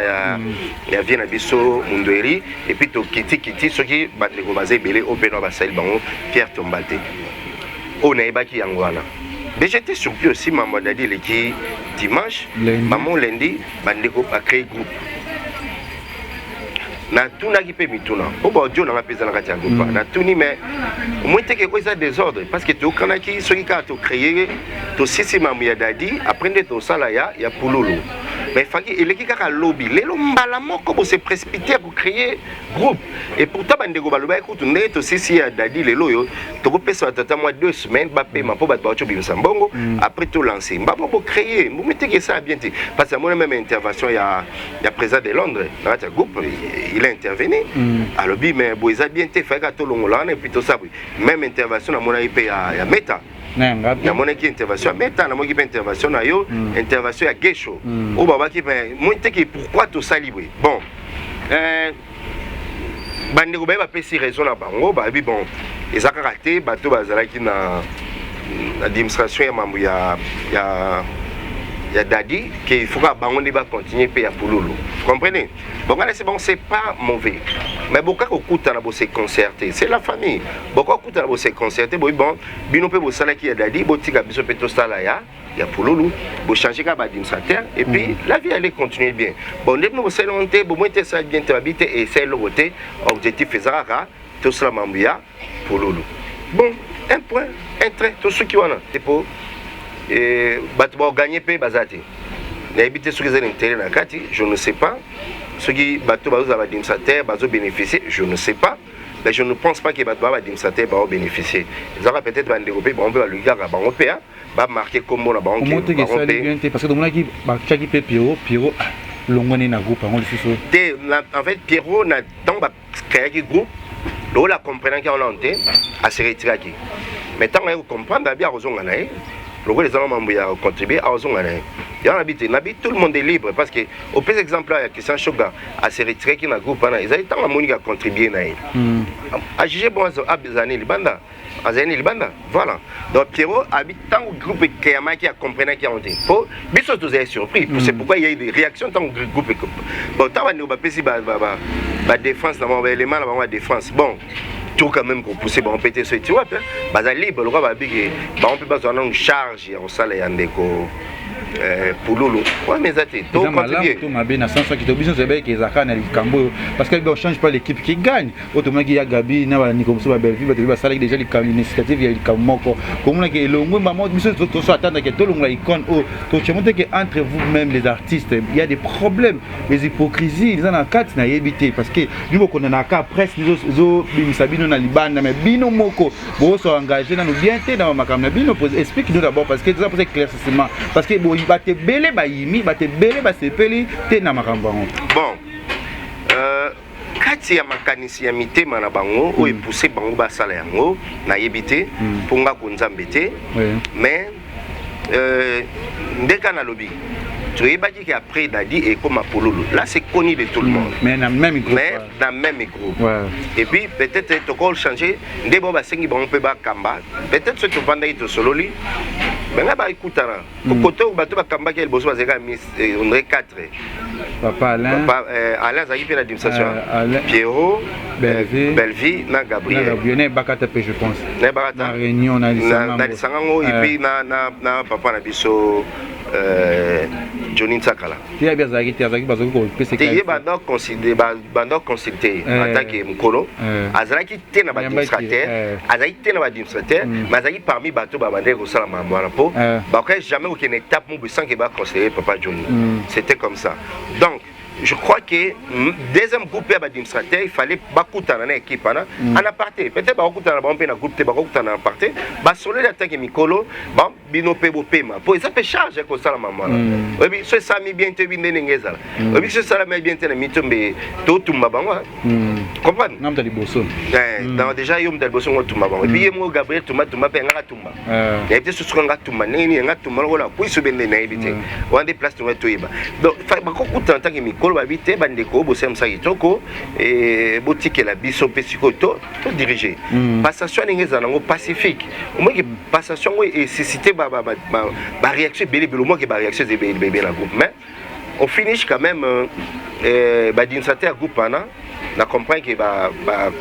ya vie na biso Mundweri, et puis tokitikiti. Soki bandeko baza ebele oyo mpe na basali bango pierre tombale te, oyo nayebaki yango wana. Mais j'étais surpris aussi, maman Dadi eleki dimanche, maman lundi, bandeko bacréé groupe. Natunaki mpe mituna po baaudio nanga mpe eza na kati ya groupe. Natuni, mais omoi teke oyo eza désordre, parce que toyokanaki soki kaka tocréer, tosisi mambo ya Dadi, après nde tosala ya Pululu. Mais faki eleki kaka lobi, lelo mbala moko bose précipité ya kocréer groupe. Et pourtant bandeko balobaki kutu ndenge tosisi ya Dadi lelo oyo, tokopesa bato ata mwa 2 semaines bapema mpo bato bauti obimisa mbongo, après tolance mbamo bocréer. Mbumi teke esala bien te, parce que amoni même intervention ya président de Londres na kati ya groupe, il a intervenu, alobi mais boye eza bien te, fayaka tolongola wana et puis tosala boye. Même intervention namonaki mpe ya Meta. Namonaki intervention ya Meta, namonaki mpe intervention na yo, intervention ya Gesho oyo babaki moi teke pourquoi tosali boye. Bon, bandeko baye bapesi raison na bango, bayebi. Bon, eza kaka te bato bazalaki na administration ya mambo ya Dadi ke il faut kaka bango nde bacontinue mpe ya Pululu, comprenez? Bon, nga nasi, bon, c'est pas mauvais, mais boka kokutana, bose concerter, c'est la famille. Boka kokutana, bose concerter boyi. Bon, bino mpe bosalaki ya Dadi, botika biso mpe tosala ya Pululu, bochange kaka baadministrateur et puis la vie allait continuer bien. Bon, nde bino bosali yango te, bomoi te, esala bien te, babi te, esali eloko te. Objectif eza kaka tosala mambo ya Pululu. Bon, un point, un trait, tosuki wana te, po bato baoganye mpe baza te. Nayebi te soki eza na intérêt na kati, je ne sais pas. Soki bato bazozala baadministrateur bazobénéficier, je ne sais pas, mais je ne pense pas que bato baa baadministrateur baobénéficier. Ezaka peut-être bandeko mpe bango mpe baluki kaka bango mpe bamarke kombo na bango. Omoteke esali bien te, parce que tomonaki batiaki mpe Pierrot. Pierrot longwani na groupe yango lisusu. Te, en fait Pierrot, na ntango bacréaki groupe, lokola comprenaki yango nano te, ase retiraki. Mais ntango aye kocomprendre, abi akozonga na ye. Lokola ezanga mambo ya contribuer, akozonga na ye. Yango nabi te, nabi tout le monde est libre, parce que opesa exemple ya Christian Shoga, ase retiraki na groupe wana. Ezali ntango amoniki acontribue na ye, ajuge bon, azali libanda, azali ni libanda. Voilà. Donc Pierrot abi ntango groupe ekeyamaki, acomprenaki yango te, po biso tozali surpris. C'est pourquoi il y a eu des réactions ntango groupe. Bon, ntango bandeko bapesi badéfense na bango, baélément na bango ya défense, bon, tout quand même kopousse bango mpe te. So eti wapi, baza libre. Lokola babiki bango mpe bazwa nano charge ya kosala ya ndeko Pululu wana, eza te. To mabe na sens soki biso toyebaki ezalaka na likambo oyo, parce que on change pas l'équipe qui gagne. Oyo tomonaki ya Gabi na bandeko mosusu, babelvi, bato basalaki déjà likambo, initiative ya likambo moko, komonaki elongwe mbamo. Biso toso attendaki tolongola icône oyo totiamo te ke entre vous même les artistes, il y a des problèmes, les hypocrisies eza na kati. Nayebi te, parce que bino bokondanaka, presse ezobimisa bino na libanda, mais bino moko boso engagé nano bien te na makambo na bino. Explique nous d'abord, parce que eza mposa éclaircissement, parce que bato ebele bayimi, bato ebele basepeli te na makambo yango. Bon, kati ya makanisi ya mitema na bango oyo epousse bango basala yango, nayebi te, mpo nga ko Nzambe te. Mais ndeka nalobi, toyebaki ke après Dadi ekoma Pululu. Là, c'est connu de tout le monde. Mais na même groupe. Mais na même groupe, ouais. Et puis peut-être toko changer nde bao basengi bango mpe bakamba. Peut-être soki tovandaki, tosololi benga, baekutana kote oyo bato bakambaki ya liboso bazalaki ondre 4. Papa Alain. Papa Alain azalaki mpe na administration, Pierrot, Bellevie na Gabriel. Na Ebakata mpe, je pense. Na Ebakata. Na réunion. Na lisanga ngo, et puis na papa na biso Johnny Nsakala. Te, abi azalaki te, azalaki, bazalaki kopesa. Te, ye banda consulte en tant que mokolo. Azalaki te na baadministrateur, azalaki te na baadministrateur, mais azalaki parmi bato babandaki kosala makambo wana, mpo bakoki jamais kokende étape mobu sans que baconsidérer papa Johnny. C'était comme ça. Donc je crois que deuxième groupe ya baadministrateur, il fallait bakutana na équipe wana en aparté. Peut-être bakokutana bango mpe na groupe te, bakokutana na aparté, basololi atake mikolo bino mpe bopema, mpo eza mpe charge ya kosala mama wana. Oyebi so esalami bien te, oyebi nde ndenge ezala. Oyebi so esalami bien te na mitombe, totumba bango, comprendre? Nga moto ya liboso. Donc déjà yo moto ya liboso ngo otumba bango, et puis ye moko Gabriel tumba tumba mpe ngaka tumba. Nayebi te soki nga tumba ndenge nini, nga tumba lokola kwiso be nde, nayebi te. Wana nde place tonga toyeba. Donc bakokutana ntanke mikolo, babi te, bandeko, bosala mosala kitoko, botikela biso mpe sikoyo to dirige passation ndenge ezala nango pacifique. Omoki passation yango esuscité baréaction ebele ebele, omoki baréaction eza ebele ebele na groupe, mais on finish quand même baadministrateur ya groupe wana na comprendre ke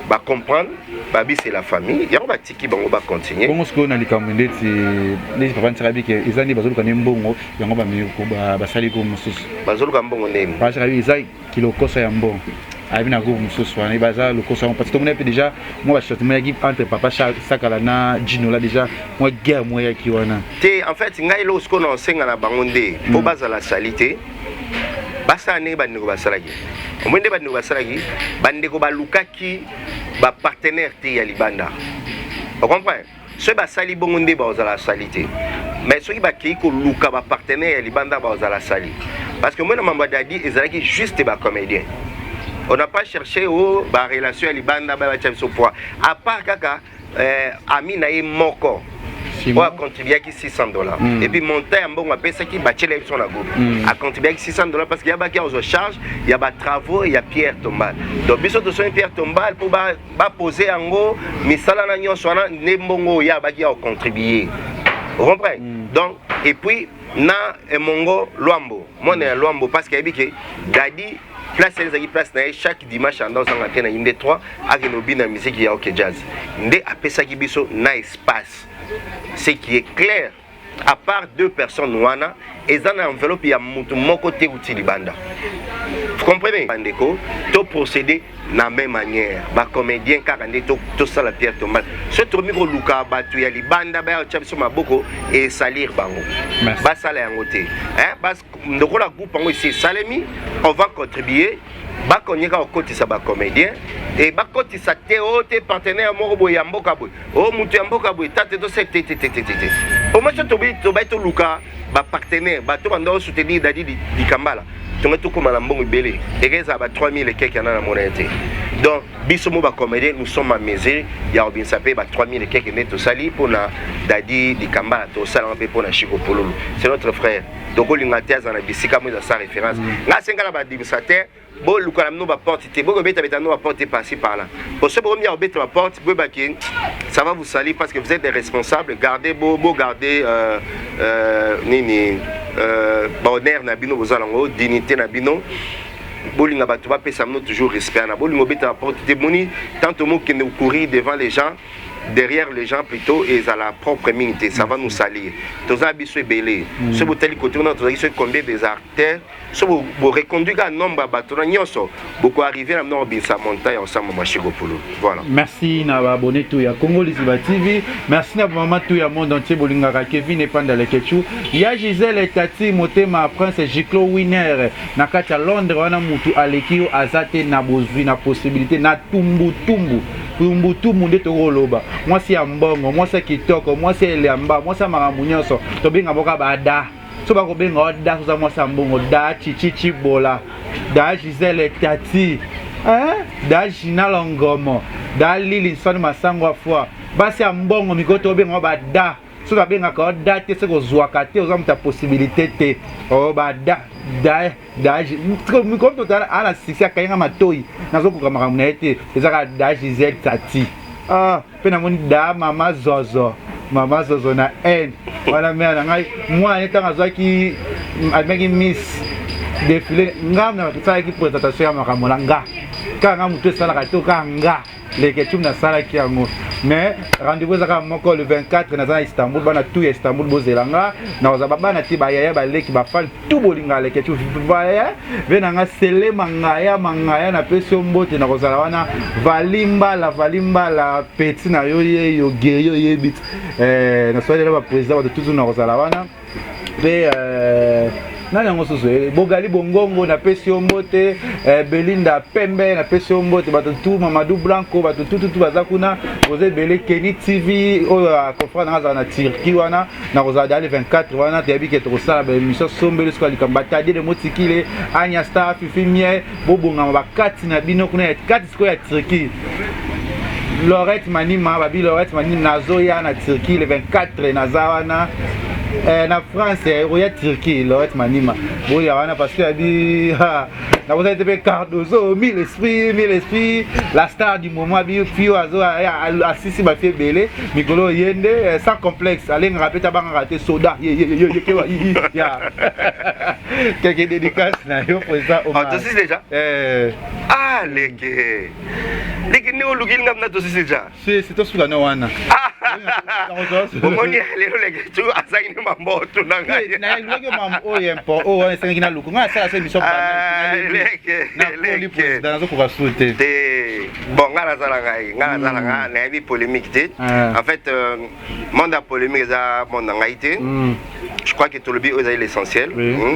bacomprendre, babi c'est la famille, yango batiki bango bacontinue. Bongo sikoyo na likambo ndeti papa Ntiaka bike, eza nde bazoluka nde mbongo yango basali groupe mosusu. Bazoluka mbongo ndeni? Papa eza kilokoso ya mbongo, ayebi na groupe mosusu wana baza lokoso yango, parce que tomoni mpe déjà mwa bachâtiment eyaki entre papa Sakala na Jinola, déjà mwa guerre moko eyaki wana. Te, en fait ngai eloko sikoyo na osenga na bango nde mpo bazala sali te, basala ndenge bandeko basalaki. Omoi nde bandeko basalaki, bandeko balukaki bapartenaire te ya libanda, ocomprendre? Soki basali bongo nde bazala sali te, mais soki bakei koluka bapartenaire ya libanda, bazala sali, parce que moi na mambo ya Dadi ezalaki juste bacomédien. On n'a pas cherché o barelation ya libanda, batia biso poids, à part kaka ami na ye moko. Oyo acontribuaki 600 $. Et puis montant ya mbongo apesaki, batiela biso na groupe. Acontribuaki 600 $ parce que yabaki azwa charge ya batravaux ya pierre tombale. Donc biso tosoni pierre tombale mpo bapose yango, misala na nyonso wana nde mbongo oyo abaki ya kocontribue, comprendre. Donc et puis na Emongo Lwambo, mwana ya Lwambo, parce que ayebi ke Dadi, place ezalaki place na ye, chaque dimanche anda ozanga te na Inde 3, akende obina musique ya OK Jazz, nde apesaki biso na espace. Ce qui est clair, à part deux personnes wana, eza na enveloppe ya mutu moko te uti libanda, vous comprenez? Bandeko, toprocéder na même manière, bacomédien kaka nde tosala pierre tombale. So tokomi koluka bato ya libanda baya kotya biso maboko, esalir bango, basala yango te. Lokola groupe yango esi esalemi, on va contribuer. Bakonie kaka kokotisa bacomédien e bakotisa te o te partenaire moko boye ya mboka boye, o moto ya mboka boye tate tose te te te te te te. Au moins so tobai toluka bapartenaire, bato banda osoutenir Dadi Dikambala, tonge tokóma na mbongo ebele, eke ezala ba 3000 ekeke ana na mona ye te. Donc biso mo bacomédien, nous sommes à mesure ya kobimisa mpe ba 3000 ekeke nde tosali mpona Dadi Dikambala, tosalanga mpe mpona Chiko Pololo. C'est notre frère, tokolinga te aza na bisika mo eza sans référence. Nga asenga na baadministrateur, boluka na bino baporte te, bokobetabeta bino baporte te par-ci par-là. Poso bokomi ya kobeta baporte, boyebaki ça va vous salir, parce que vous êtes des responsables. Gardez bo bogarder nini, bahonneur na bino, boza nango, dignité na bino. Bolinga bato bapesa bino toujours respect na bolinga obeta baporte te. Moni tant mokende courir devant les gens, derrière les gens plutôt, ezala propre mingi te, ça va nous salir. Toza biso ebele. Soki botali kote kuna, tozalaki soki combien des acteurs, so boreconduit kaka nombre ya bato na nyonso, bokoarrive na bino kobimisa montant ya kosamba Mashiko Polo. Voilà. Merci na baabonné tout ya Congo Liziba TV, merci na bamama tout ya monde entier bolingaka Kevin Epanda Lekechu, ya Gisele Tati Motema, Prince Giclo Winner na kati ya Londres wana. Mutu aleki yo aza te na bozwi na possibilité na tumbutumbu tumbutumbu nde tokoloba. Mwasi ya mbongo, mwasi ya kitoko, mwasi ya elamba, mwasi ya makambo nyonso, tobenga boka bada. So bakobenga o da, soza mwasi ya mbongo, da Chichichi Bola, da Gisele Tati, hein? Da Gina Longomo, da Lili Nswani Masango afoi. Basi ya mbongo mikolo tobenga o bada. Soki babengaka o da te, soki ozwaka te, oza moto ya possibilité te. O bada da da mikolo totala ala succès, akayinga matoi, nazokoka makambo na ye te. Ezaka da Gisele Tati. Ah, mpe namoni da mama Zozo, mama Zozo na haine wana, mare na ngai, mwana ye ntango azwaki, abengaki miss défilé, nga nasalaki présentation ya makambo na nga kaka nga motu esalaka te, kaka nga Leketchum nasalaki yango. Mais rendez-vous ezaka moko, le 24 naza na Istanbul. Bana tout ya Istanbul, bozela nga, nakozala babana te, bayaya, baleki, bafan tout bolingaka Leketchum ve na nga sele mangaya mangaya, napesi yo mbote. Nakozala wana valimbala valimbala peti na yo ye yo geri oyebi naswalela baprésident bato tutu. Nakozala wana mpe nani yango susu, Bogali Bongongo, napesi yo mbote. Belinda Pembe, napesi yo mbote. Bato tu, Mamadou Blanco, bato tututu baza kuna, boza ebele. Keni TV oyo confrère nanga azala na Turquie wana, nakozala dale 24 wana. Toyebi ke tokosala baémission sombeli soki likambo batadie de motikile Anya Star Fifi Mie, bobongama bakati na bino kuna ya kati sikoyo ya Turquie. Lorette Manima, babi Lorette Manima, nazoya na Turquie le 24, naza wana na France, oya Turquie. Lorette Manima, boya wana parce que abi nakozali te. Mpe Cardozo mille esprit, mille esprit, la star du moment, abi fio azo asisi bafi ebele mikolo ye nde sans complexe, alengaka mpe tabangaka te soda ya quelque dédicace na yo, président Omar. Tosisi déjà. Ah, leke leke, ndenge oluki nga mna, tosisi déjà. Si tosuka na wana. Omoni lelo leke tu azangi nde mambo otuna ngai. Nalukaki mambo oyo impo oyo wana esengaki naluka ngai asala so émission. Leke. Président, nazokoka su te. Te, bon, ngai nazala ngai, ngai nazala ngai, nayebi polémique te. En fait, monde ya polémique eza monde na ngai te. Je crois que tolobi oyo ezali l'essentiel.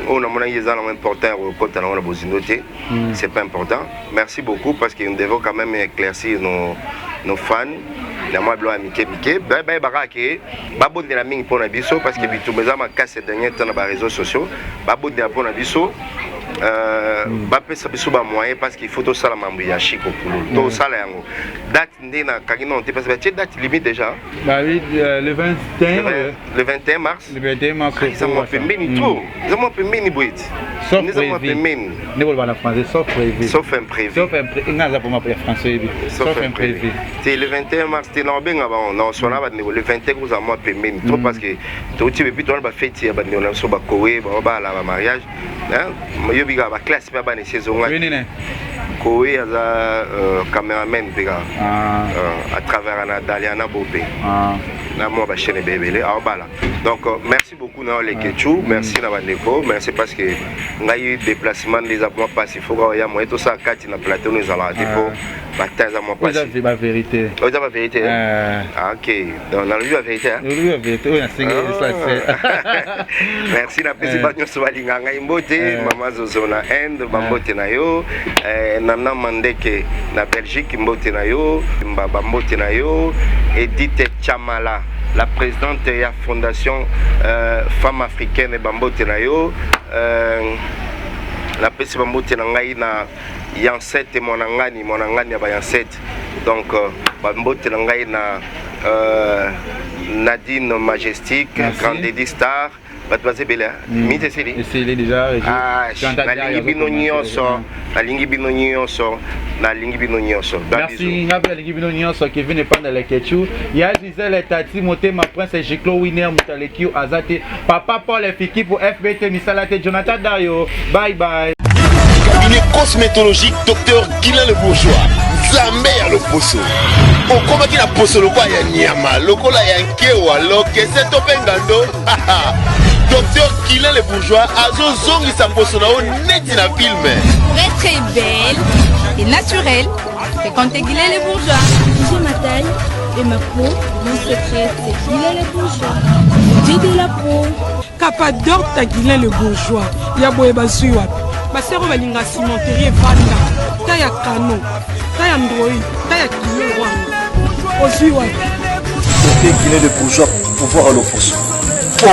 Oyo namonaki eza nango important ya kokota nango na bozindo te, c'est pas important. Merci beaucoup, parce que nous devons quand même éclaircir nos fans na mwa biloko ya mike mike. Bayebaka ke babondela mingi mpona biso, parce que bitumba eza makasi dernier temps na baréseaux sociaux. Babondela mpona biso. Bapesa biso bamoyen parce qu'il faut tosala mambo ya Chiko Pululu. Tosala yango. Date nde nakangi nano te parce que batie date limite déjà. Bah oui, le 21. Le 21 mars. Le 21 mars. Eza mwa pembeni trop, eza mwa pembeni boye ti. Sauf eza mwa prévu. pembeni. Nde koloba na français, sauf prévu. Sauf imprévu. Sauf imprévu. Nga aza vraiment ya français oyebi. Sauf imprévu. Te, le 21 mars te, na obenga bango na oswana bandeko. Le 21 kozala mwa pembeni trop parce que touti epuis towana bafeti ya bandeko na biso bakowe bango bala bamariage. Yobi kaka baclasse mpe bana esi ezonga. Nini? Kowe aza cameraman mpe kaka à travers na Daliana Bope na mwa bachaîne ebele aobala. Donc merci beaucoup na yo Lekechu, merci na bandeko, merci parce que ngai déplacement nde eza mwa mpasi. Faut kaka ya moye tosala kati na plateau no ezalaka te mpo bata eza mwa Oyo eza mpasi. Bavérité. Oyo eza bavérité. Ah, ok, donc nalobi bavérité. Olobi bavérité oyo nasengi esa se. Merci, napesi bato nyonso balingaka ngai mbote. Mama Zozo na Inde, bambote na yo. Nana Mandeke na Belgique, mbote na yo. Bambote na yo Edith Chamala, la présidente ya Fondation Femme Africaine, bambote na yo. Napesi bambote na ngai na Yansete Mwanangani, Mwanangani ya bayansete. Donc bambote na ngai na Nadine Majestic. Merci. Grande Edi Star, bato baza ebele. Minute esili. Esili déjà. Ah, nalingi bino nyonso, nalingi bino nyonso, nalingi bino nyonso. Merci. Nga mpe nalingi bino nyonso. Kevin Epanda Lekechu ya Gisele Tati Motema, Prince Giclo Winner, moto aleki yo aza te. Papa Paul Efiki po FBT misala te. Jonathan Dayo, bye bye. Cabinet cosmétologique Docteur Guilain Le Bourgeois, Nzambe ya loposo. Okomaki na poso lokola ya nyama, lokola ya nkewa, lokese to mpe ngando, Docteur Guilain Le Bourgeois azozongisa poso na yo neti na film. Pour être belle et naturelle, fréquentez Guilain Le Bourgeois. J'ai ma taille et ma peau, mon secret, c'est Guilain Le Bourgeois. Beauté de la peau. Capador ta Guilain Le Bourgeois ya boye bazwi wapi? Basero balinga cimenterie evanda ta ya kano, ta ya ndroi, ta ya kilo wana ozwi wapi? Docteur Guilain Le Bourgeois, pouvoir à l'opposition. Po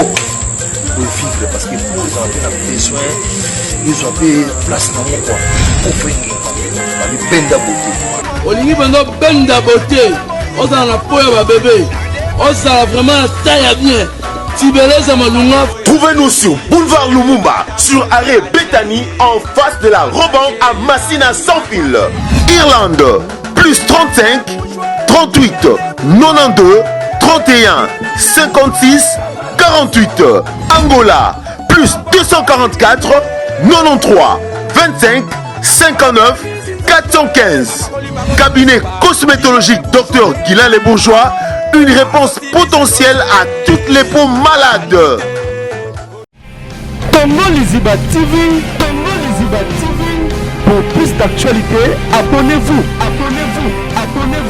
vivre parce que po ezala mpe na besoin ezwa mpe place nango kua po engenga babibenda beauté. Olingi mpenza obenda beauté, ozala na po ya babebe, ozala vraiment na taille ya bien, tibeleza malunga. Trouvez-nous sur Boulevard Lumumba, sur arrêt Bethany, en face de la Roban à Massina sans fil. Irlande, plus 35 38 92 31 56 48. Angola, plus 244 93 25 59 415. Cabinet cosmétologique Dr Guilain Les Bourgeois, une réponse potentielle à toutes les peaux malades. Congo Liziba TV, Congo Liziba TV. Pour plus d'actualités, abonnez-vous, abonnez-vous, abonnez-vous.